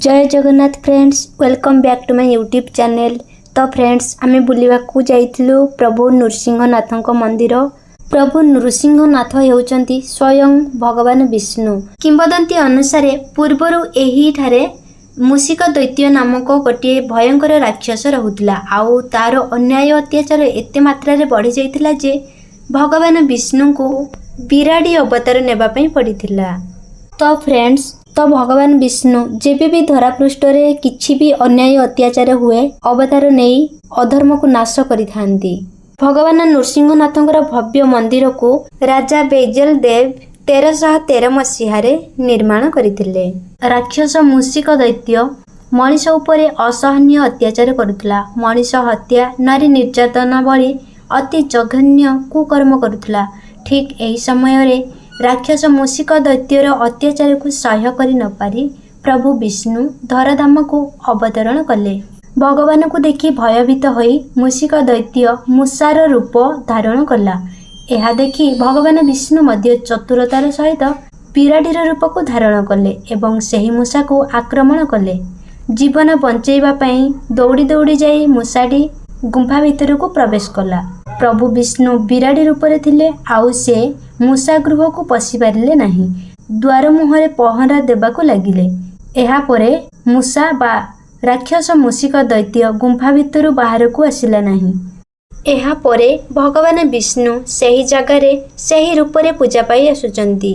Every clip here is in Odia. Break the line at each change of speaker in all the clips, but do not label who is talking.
Jay Jagannath friends, welcome back to my YouTube channel। ତ ଫ୍ରେଣ୍ଡସ୍, ଆମେ ବୁଲିବାକୁ ଯାଇଥିଲୁ ପ୍ରଭୁ ନୃସିଂହନାଥଙ୍କ ମନ୍ଦିର। ପ୍ରଭୁ ନୃସିଂହନାଥ ହେଉଛନ୍ତି ସ୍ୱୟଂ ଭଗବାନ ବିଷ୍ଣୁ। କିମ୍ବଦନ୍ତୀ ଅନୁସାରେ ପୂର୍ବରୁ ଏହିଠାରେ ମୂଷିକ ଦୈତ୍ୟ ନାମକ ଗୋଟିଏ ଭୟଙ୍କର ରାକ୍ଷସ ରହୁଥିଲା। ଆଉ ତାର ଅନ୍ୟାୟ ଅତ୍ୟାଚାର ଏତେ ମାତ୍ରାରେ ବଢ଼ିଯାଇଥିଲା ଯେ ଭଗବାନ ବିଷ୍ଣୁଙ୍କୁ ବିରାଡ଼ି ଅବତାର ନେବା ପାଇଁ ପଡ଼ିଥିଲା। ତ ଫ୍ରେଣ୍ଡସ୍, ତ ଭଗବାନ ବିଷ୍ଣୁ ଯେବେ ବି ଧରାପୃଷ୍ଠରେ କିଛି ବି ଅନ୍ୟାୟ ଅତ୍ୟାଚାର ହୁଏ, ଅବତାର ନେଇ ଅଧର୍ମକୁ ନାଶ କରିଥାନ୍ତି। ଭଗବାନ ନୃସିଂହନାଥଙ୍କର ଭବ୍ୟ ମନ୍ଦିରକୁ ରାଜା ବୈଜଲ ଦେବ 1313 ମସିହାରେ ନିର୍ମାଣ କରିଥିଲେ। ରାକ୍ଷସ ମୂଷିକ ଦୈତ୍ୟ ମଣିଷ ଉପରେ ଅସହନୀୟ ଅତ୍ୟାଚାର କରୁଥିଲା। ମଣିଷ ହତ୍ୟା, ନାରୀ ନିର୍ଯାତନା ଭଳି ଅତି ଜଘନ୍ୟ କୁକର୍ମ କରୁଥିଲା। ଠିକ୍ ଏହି ସମୟରେ ରାକ୍ଷସ ମୂଷିକ ଦୈତ୍ୟର ଅତ୍ୟାଚାରକୁ ସହ୍ୟ କରି ନପାରି ପ୍ରଭୁ ବିଷ୍ଣୁ ଧରାଧାମକୁ ଅବତରଣ କଲେ। ଭଗବାନଙ୍କୁ ଦେଖି ଭୟଭୀତ ହୋଇ ମୂଷିକ ଦୈତ୍ୟ ମୂଷାର ରୂପ ଧାରଣ କଲା। ଏହା ଦେଖି ଭଗବାନ ବିଷ୍ଣୁ ମଧ୍ୟ ଚତୁରତାର ସହିତ ବିରାଡ଼ିର ରୂପକୁ ଧାରଣ କଲେ ଏବଂ ସେହି ମୂଷାକୁ ଆକ୍ରମଣ କଲେ। ଜୀବନ ବଞ୍ଚେଇବା ପାଇଁ ଦୌଡ଼ି ଦୌଡ଼ି ଯାଇ ମୂଷାଟି ଗୁମ୍ଫା ଭିତରକୁ ପ୍ରବେଶ କଲା। ପ୍ରଭୁ ବିଷ୍ଣୁ ବିରାଡ଼ି ରୂପରେ ଥିଲେ ଆଉ ସେ ମୂଷା ଗୃହକୁ ପଶିପାରିଲେ ନାହିଁ। ଦ୍ୱାର ମୁହଁରେ ପହରା ଦେବାକୁ ଲାଗିଲେ। ଏହାପରେ ମୂଷା ବା ରାକ୍ଷସ ମୂଷିକ ଦୈତ୍ୟ ଗୁମ୍ଫା ଭିତରୁ ବାହାରକୁ ଆସିଲା ନାହିଁ। ଏହାପରେ ଭଗବାନ ବିଷ୍ଣୁ ସେହି ଜାଗାରେ ସେହି ରୂପରେ ପୂଜା ପାଇ ଆସୁଛନ୍ତି।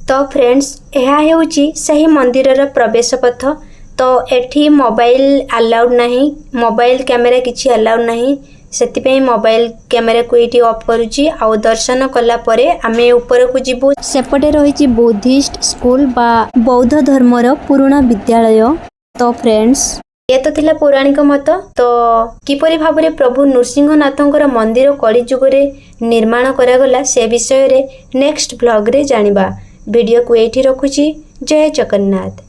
ତ ଫ୍ରେଣ୍ଡସ୍, ଏହା ହେଉଛି ସେହି ମନ୍ଦିରର ପ୍ରବେଶ ପଥ। ତ ଏଠି ମୋବାଇଲ ଆଲାଉଡ଼ ନାହିଁ, ମୋବାଇଲ କ୍ୟାମେରା କିଛି ଆଲାଉଡ଼ ନାହିଁ। ସେଥିପାଇଁ ମୋବାଇଲ କ୍ୟାମେରାକୁ ଏଇଠି ଅଫ୍ କରୁଛି। ଆଉ ଦର୍ଶନ କଲା ପରେ ଆମେ ଉପରକୁ ଯିବୁ। ସେପଟେ ରହିଛି ବୁଦ୍ଧିଷ୍ଟ ସ୍କୁଲ ବା ବୌଦ୍ଧ ଧର୍ମର ପୁରୁଣା ବିଦ୍ୟାଳୟ। ତ ଫ୍ରେଣ୍ଡସ୍, ଏ ତ ଥିଲା ପୌରାଣିକ ମତ। ତ କିପରି ଭାବରେ ପ୍ରଭୁ ନୃସିଂହନାଥଙ୍କର ମନ୍ଦିର କଳିଯୁଗରେ ନିର୍ମାଣ କରାଗଲା, ସେ ବିଷୟରେ ନେକ୍ସଟ ଭ୍ଲଗରେ ଜାଣିବା। ଭିଡ଼ିଓକୁ ଏଇଠି ରଖୁଛି। ଜୟ ଜଗନ୍ନାଥ।